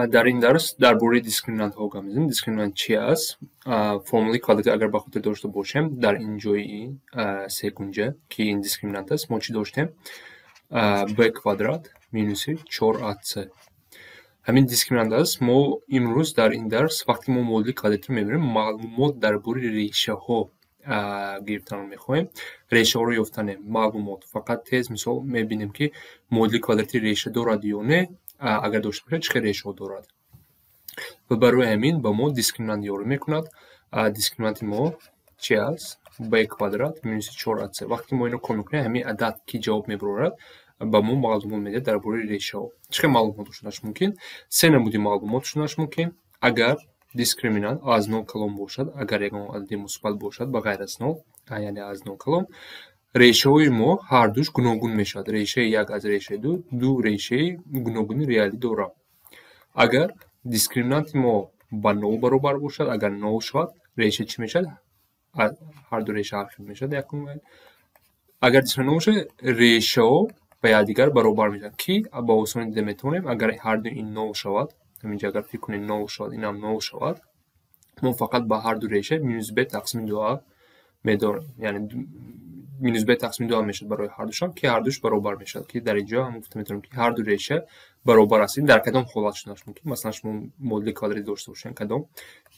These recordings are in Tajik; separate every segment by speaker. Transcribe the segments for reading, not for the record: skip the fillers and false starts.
Speaker 1: Дар ин дарс дар бораи дискриминантҳо гап мезанем. Дискриминант чи аст? Формулаи квадрати агар ба хотир дошта бошем, дар ин ҷои секунҷа, ки ин дискриминант аст, мо чӣ доштем? Б квадрат минуси 4ac. Ҳамин дискриминант аст. Мо имрӯз дар ин дарс, вақте мо модули квадратиро мебинем, маълумот дар бораи решаҳо гирифтанро мехоҳем. Решаҳоро ёфтанем, маълумот. Фақат тез мисол мебинем, ки модули квадрати реша дорад ё не, агар дошта бошад, чӣ хел решаҳо дорад. Ва барои ҳамин ба мо дискриминант ёрӣ мекунад. Дискриминанти мо чи аст? Б квадрат минуси 4ac. Вақте ки мо инро кор мекунем, ҳамин адад ки ҷавоб мебарорад, ба мо маълумот медиҳад дар бораи решаҳо. Чӣ хел маълумот шуданаш мумкин? Се намуди маълумот шуданаш мумкин. Агар дискриминант аз нол калон бошад, агар ягон адади мусбат бошад, ба ғайр аз нол, яъне аз нол калон, решаҳои мо ҳардуш гуногун мешавад. Решаи як аз решаи ду, ду решаи гуногуни реалӣ дорад. Агар дискриминанти мо ба нол баробар бошад, агар нол шавад, реша чӣ мешавад? Ҳарду реша ҳар хел мешавад. Якум, агар дискриминант нол бошад, решаҳо ба якдигар баробар мешаванд, ки ба осонӣ дида метавонем. Агар ҳарду ин нол шавад, ҳаминҷо агар фикр кунем, нол шавад, инам нол шавад, мо фақат ба ҳарду реша минус б тақсими ду а медорем, яъне минус б тақсими ду а мешавад барои ҳардушон, ки ҳардуш баробар мешавад, ки дар инҷо ҳам гуфта метавонем, ки ҳарду реша баробар аст. Ин дар кадом ҳолат шуданаш мумкин? Масалан, шумо модули квадрат дошта бошед, кадом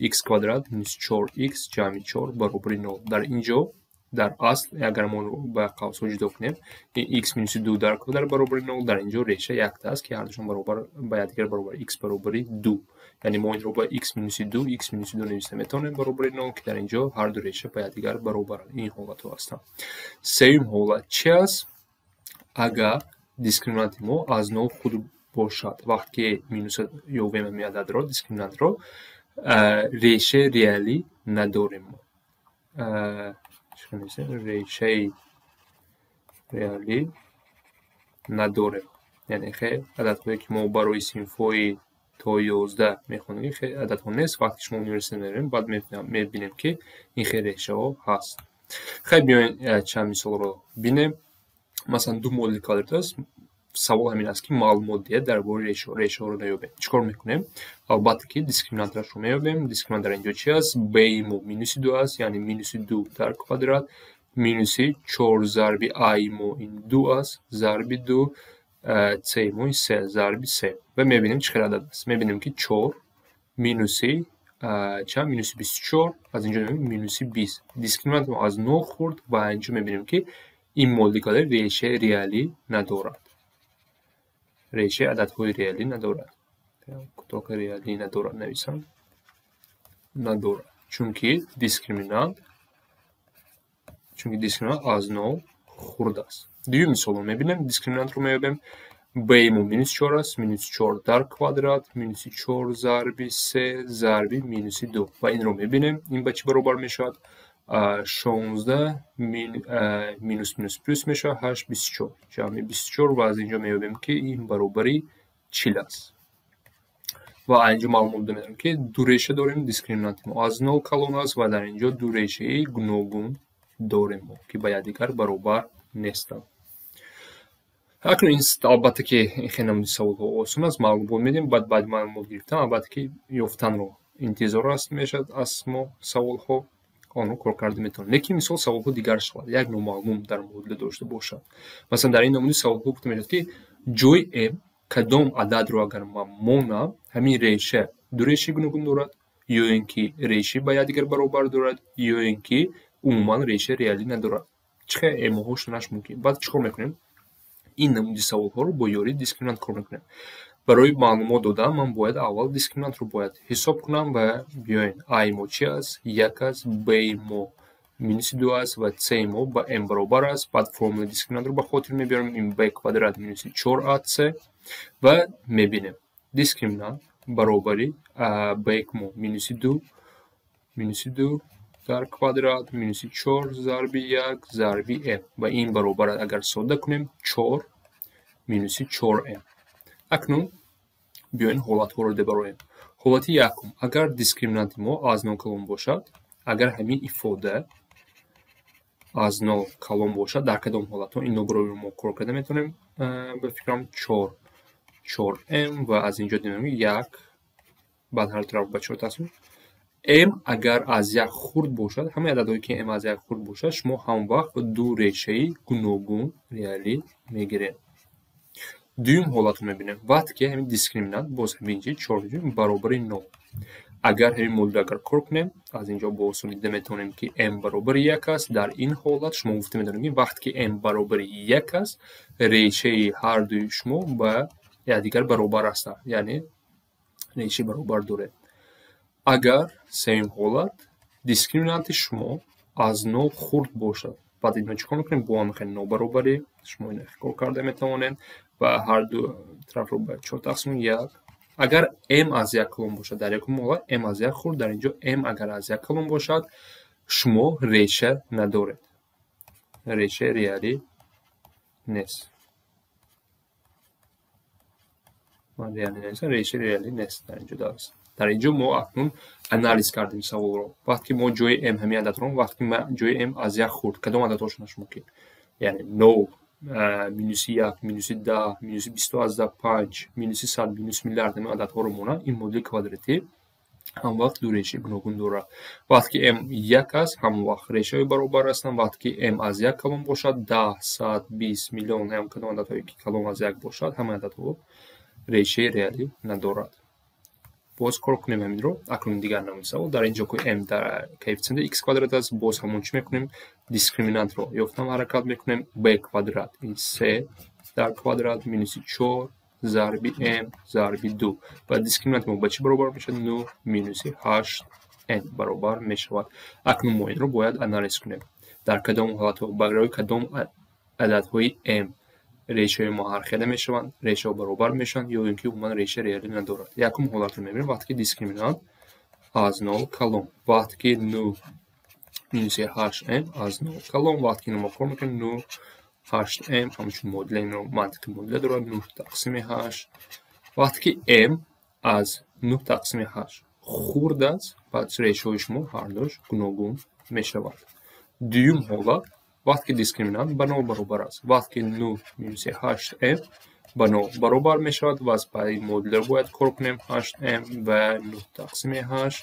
Speaker 1: x квадрат минус 4x ҷамъи 4 баробари нол. Дар инҷо дар асл, агар мо ба қавсҳо ҷудо кунем, x минуси ду дар квадрат баробари нол. Дар инҷо реша якта аст, ки ҳардушон баробар, ба якдигар баробар, x баробари ду. Яъне мо инро ба x минуси ду, x минуси ду нависта метавонем баробари нол, ки дар инҷо ҳарду реша ба якдигар баробаранд. Ин ҳолатҳо ҳастанд. Сеюм ҳолат чи аст? Агар дискриминанти мо аз нол хурд бошад, вақте ки минуса ёбем, ҳамин ададро, дискриминантро, решаи реалӣ надорем мо. Решаи реалӣ надорем, яъне хе ададҳое, ки мо барои синфҳои то 11 мехонем, хе ададҳо нест. Вақте шумо университет меравем, баъд мебинем, ки ин хел решаҳо ҳаст. Хай, биёем, чанд мисолро бинем. Масалан, ду модули квадрат аст. Савол ҳамин аст, ки маълумот диҳад дар бораи решаҳо. Решаҳоро наёбем. Чӣ кор мекунем? Албатта, ки дискриминантрашро меёбем. Дискриминант дар инҷо чи аст? Б-и мо минуси ду аст, яъне минуси ду дар квадрат минуси чор зарби а-и мо ин ду аст, зарби ду, с-и мо ин се, зарби се. Ва мебинем, чӣ хел адад аст. Мебинем, ки чор минуси чанд? Минуси 24. Аз инҷо мебинем минуси 20. Дискриминанти мо аз нол хурд ва инҷо мебинем, ки ин модули квадрат решаи реалӣ надорад, решаи ададҳои реалӣ надорад. Кӯтоҳ реалӣ надорад нависам. Надорад, чунки дискриминант аз нол хурд аст. Дуюм мисолро мебинем, дискриминантро меёбем. Б-и мо минус чор аст, минус чор дар квадрат минуси чор зарби се зарби минуси ду. Ва инро мебинем, ин ба чӣ баробар мешавад? 16, минус минус плюс мешавад, ҳашт, 24, ҷамъи 24. Ва аз инҷо меёбем, ки ин баробари 40 аст. Ва инҷо маълумот медорем, ки ду реша дорем, дискриминанти мо аз нол калон аст ва дар инҷо ду решаи гуногун дорем мо, ки ба якдигар баробар нестанд. Акнун ин, албатта, ки ин хеле намуди саволҳо осон аст. Маълумот медиҳем, баъд баъди маълумот гирифтан, албатта, ки ёфтанро интизор аст мешавад аз мо саволҳо, онро кор карда метавонем. Лекин мисол саволҳо дигар шавад, як номаълум дар модуле дошта бошад. Масалан, дар ин намуди саволҳо гуфта мешавад, ки ҷои м кадом ададро агар ман монам, ҳамин реша ду решаи гуногун дорад, ё ин ки решаи ба якдигар баробар дорад, ё ин ки умуман решаи реалӣ надорад. Чӣ хел м-ҳо шуданаш мумкин? Баъд чӣ кор мекунем? Ин намуди саволҳоро бо ёрии дискриминант кор мекунем. Барои маълумот додан ман бояд аввал дискриминантро бояд ҳисоб кунам. Ва биёем, а-и мо чи аст? Як аст, б-и мо минуси ду аст ва с-и мо ба м баробар аст. Баъд формулаи дискриминантро ба хотир мебиёрем, ин б квадрат минуси 4ac. Ва мебинем, дискриминант баробари б мо минуси ду, минуси ду дар квадрат минуси чор зарби як зарби м. Ва ин баробар, агар содда кунем, чор минуси чор м. Акнун биёем, ҳолатҳоро дебароем. Ҳолати якум: агар дискриминанти мо аз нол калон бошад. Агар ҳамин ифода аз нол калон бошад, дар кадом ҳолатҳо инро барои мо кор карда метавонем? Ба фикрам, чор, чор м. Ва аз инҷо дидем, як Баъд ҳар тараф ба 4 тақсим. M агар аз 1 хурд бошад, ҳамаи ададҳое ки m аз 1 хурд бошад, шумо ҳамон вақт ду решаи гуногун реалӣ мегиред. Дуюм ҳолатро мебинем. Вақте ки ҳамин дискриминант боз ҳамин ҷи 4 баробари 0. Агар ҳамин модул агар кор кунем, аз инҷо бо осонӣ дида метавонем ки m баробари 1 аст. Дар ин ҳолат шумо гуфта метавонед ки вақте ки m баробари 1 аст, решаи ҳар дуи шумо ба якдигар баробар ҳастанд, яъне решаи баробар доред. Агар сеюм ҳолат дискриминанти шумо аз 0 хурд бошад, баъд инро чӣ кор мекунем? Бо ҳам хеле нобаробарӣ шумо инро кор карда метавонед ва ҳар ду тарафро ба 4 тақсим 1. Агар m аз 1 калон бошад, дар якум ҳолат m аз 1 хурд, дар инҷо m агар аз 1 калон бошад, шумо реша надоред. Решаи реалӣ нест. Ман реалӣ нестам, решаи реалӣ нест дар инҷо даст. Дар инҷо мо акнун анализ кардем саволро. Вақте ки мо ҷои m ҳамин ададро, вақте ки ҷои m аз 1 хурд, кадом ададҳошона шумо ки? Яъне 0, минуси 1, минуси 10, минуси 20,5, минуси 100, минус миллиард ҳамин ададҳоро монанд, ин модули квадратӣ ҳам вақт ду решаи гуногун дорад. Вақте ки m 1 аст, ҳам вақт решаҳои баробар ҳастанд. Вақте ки m аз 1 калон бошад, 10, 100, 20, миллион ҳам кадом ададҳое ки калон аз 1 бошад, ҳамаи ададҳо решаи реалӣ надорад. Боз кор кунем ҳаминро. Акнун дигар намуди савол. Дар инҷо ки m дар коэффициенти x квадрат аст, боз ҳамон чӣ мекунем? Дискриминантро ёфтан ҳаракат мекунем. B квадрат ин 3 дар квадрат минуси 4 зарби m зарби 2. Ва дискриминанти мо ба чӣ баробар мешавад? 9 минуси 8 m баробар мешавад. Акнун мо инро бояд анализ кунем. Дар кадом ҳолатҳо, барои кадом ададҳои m решаҳои мо ҳархела мешаванд, решаҳо баробар мешаванд ё ин ки умуман реша реалӣ надорад. Якум ҳолатро мебинем, вақте ки дискриминант аз 0 калон, вақте ки 9 минуси 8m аз 0 калон, вақте ки мо кор мекунем 9 8m ҳамчун модуля, инро мантиқи модуля дорад 9 тақсими 8. Вақте ки m аз 9 тақсими 8 хурд аст, баъд решаҳои шумо ҳардуш гуногун мешавад. Дуюм ҳолат вақте ки дискриминант ба 0 баробар аст, вақте ки 9 минуси 8m ба 0 баробар мешавад, ва аз пайи модулро бояд кор кунем 8m ва 9 тақсими 8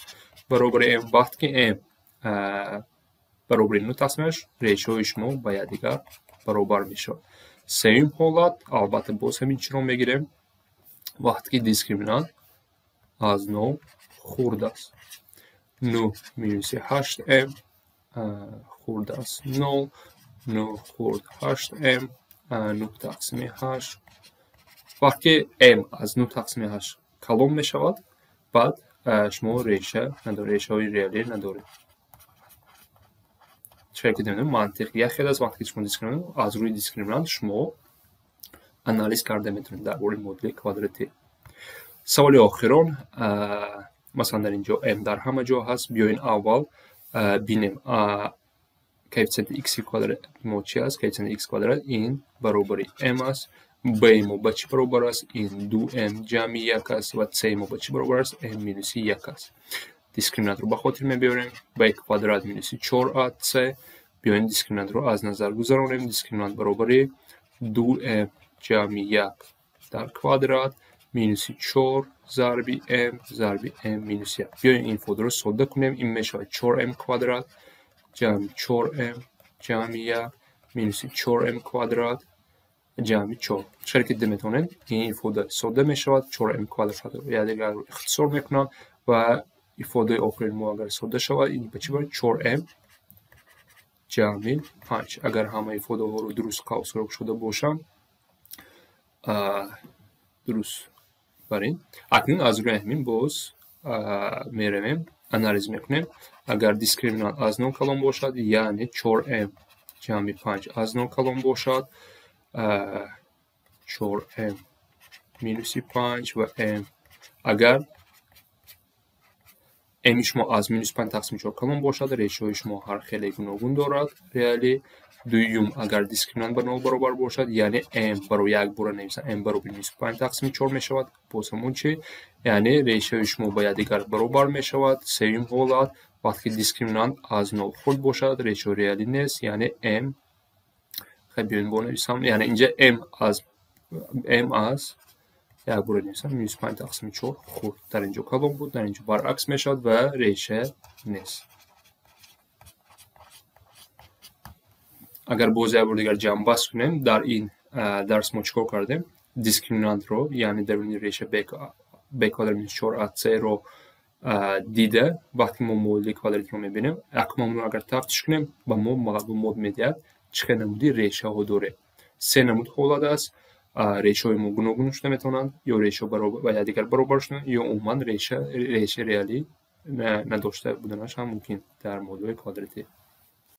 Speaker 1: баробари m. Вақте ки m баробари 9 тақсими 8, решаҳои шумо ба якдигар баробар мешавад. Сеюм ҳолат, албатта боз ҳамин чиро мегирем, вақте ки дискриминант аз 0 хурд аст, 9 минуси 8m хурд аст 0, 9 хурд 8m 9 тақсими 8. Вақте ки m аз 9 тақсими 8 калон мешавад, баъд шумо реша надоред, решаҳои реалӣ надоред. Чӣ ки дидем, мантиқ як хел аст. Вақте ки шумо дискриминант аз рӯи дискриминант шумо анализ карда метавонед дар бораи модули квадратӣ. Саволи охирон, масалан дар инҷо m дар ҳама ҷо ҳаст. Биёин аввал бинем коэффициенти x квадрат мо чӣ аст? Коэффициенти x квадрат ин баробари m аст. B мо ба чӣ баробар аст? Ин 2m ҷамъи 1 аст ва c мо ба чӣ баробар аст? M минуси 1 аст. Дискриминантро ба хотир мебиёрем. B квадрат минуси 4ac. Биёем дискриминантро аз назар гузаронем. Дискриминант баробари 2m ҷамъи 1 дар квадрат минуси 4 зарби m зарби m минуси 1. Биёем ин ифодаро содда кунем. Ин мешавад 4m квадрат ҷамъи 4m ҷамъи 1 минуси 4m квадрат ҷамъи 4. Чӣ ки дида метавонед, ин ифода содда мешавад. 4m квадратро якдигарро ихтисор мекунам ва ифодаи охирини мо агар содда шавад, ин ба чӣ баробар? 4m ҷамъи 5. Агар ҳама ифодаҳоро дуруст қавсро кушода бошам, дуруст барин. Акнун аз рӯи ҳамин боз меравем, анализ мекунем. Агар дискриминант аз 0 калон бошад, яъне 4m ҷамъи 5 аз 0 калон бошад, 4m минуси 5 ва m. Агар m шумо аз минус 5 тақсими 4 калон бошад, решаҳои шумо ҳар хеле гуногун дорад реалӣ. Дуюм, агар дискриминант ба 0 баробар бошад, яъне m барои як бора нависам, m баробари минус 5 тақсими 4 мешавад. Боз ҳамон чи, яъне решаҳои шумо ба якдигар баробар мешавад. Сеюм ҳолат, вақте ки дискриминант аз 0 хурд бошад, решаҳои реалӣ нест, яъне m, хай биёем бо нависам, яъне инҷа m аз Як бора менависам, минус 5 тақсими 4 хурд. Дар инҷо калон буд, дар инҷо баръакс мешавад ва реша нест. Агар боз як бор дигар ҷамъбаст кунем, дар ин дарс мо чӣ кор кардем? Дискриминантро, яъне даруни реша b квадрат минус 4ac ро дида, вақте мо муодили квадратиро мебинем, акнун агар тафтиш кунем, ба мо маълумот медиҳад чӣ хел намуди решаҳо дорем. Се намуд ҳолат аст. Решаҳои мо гуногун шуда метавонанд, ё решаҳо ба якдигар баробар шуданд, ё умуман реша реалӣ надошта буданаш ҳам мумкин дар муодилҳои квадратӣ.